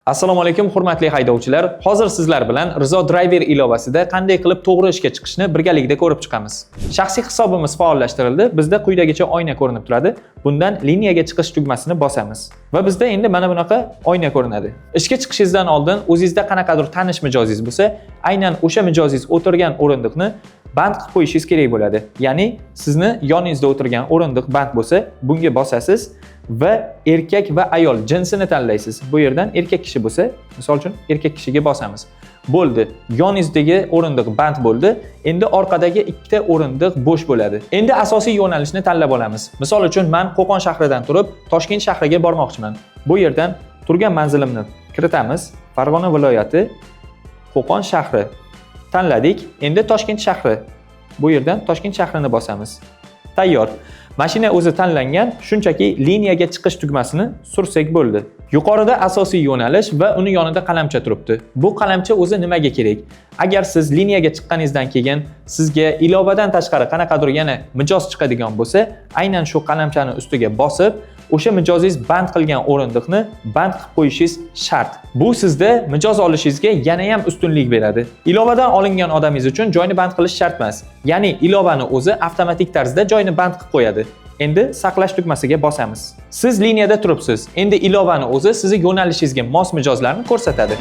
Assalomu alaykum, hurmatli haydovchilar. Hozir sizlar bilan Rizo Driver ilovasida qanday qilib to'g'ri ishga chiqishni birgalikda ko'rib chiqamiz. Shaxsiy hisobimiz faollashtirildi. Bizda quyidagicha oyna ko'rinib turadi. Bundan liniyaga chiqish tugmasini bosamiz. Va bizda endi mana bunaqa oyna ko'rinadi. Ishga chiqishingizdan oldin o'zingizda qanaqadir tanish mijozingiz bo'lsa, aynan o'sha mijozingiz o'tirgan o'rindiqni band qilib qo'yishingiz kerak bo'ladi. Ya'ni sizni yoningizda o'tirgan o'rindiq band bo'lsa, bunga bosasiz va erkak va ayol jinsini tanlaysiz. Bu yerdan erkak kishi bo'lsa, misol uchun, erkak kishiga bosamiz. Bo'ldi. Yoningizdagi o'rindiq band bo'ldi. Endi orqadagi ikkita o'rindiq bo'sh bo'ladi. Endi asosiy yo'nalishni tanlab olamiz. Misol uchun, men Qo'qon shahridan turib Toshkent shahriga bormoqchiman. Bu yerdan turgan manzilimni kiritamiz. Farg'ona viloyati, Qo'qon shahri. Tanladik. Endi Toshkent shahri. Bu yerdan Toshkent shahrini bosamiz. Tayyor. Mashina o'zi tanlangan, shunchaki liniyaga chiqish tugmasini sursak bo'ldi. Yuqorida asosiy yo'nalish va uni yonida qalamcha turibdi. Bu qalamcha o'zi nimaga kerak? Agar siz liniyaga chiqqaningizdan keyin sizga ilovadan tashqari qanaqadir yana mijoz chiqadigan bo'lsa, aynan shu qalamchani ustiga bosib, o'sha mijozingiz band qilgan o'rindiqni band qilib qo'yishingiz shart. Bu sizda mijoz olishingizga yana ham ustunlik beradi. Ilovadan olingan odamingiz uchun joyni band qilish shart emas. Ya'ni ilovani o'zi avtomatik tarzda joyni band qilib qo'yadi. Endi saqlash tugmasiga bosamiz. Siz liniyada turibsiz. Endi ilovani o'zi sizni yo'nalishingizga mos mijozlarni ko'rsatadi.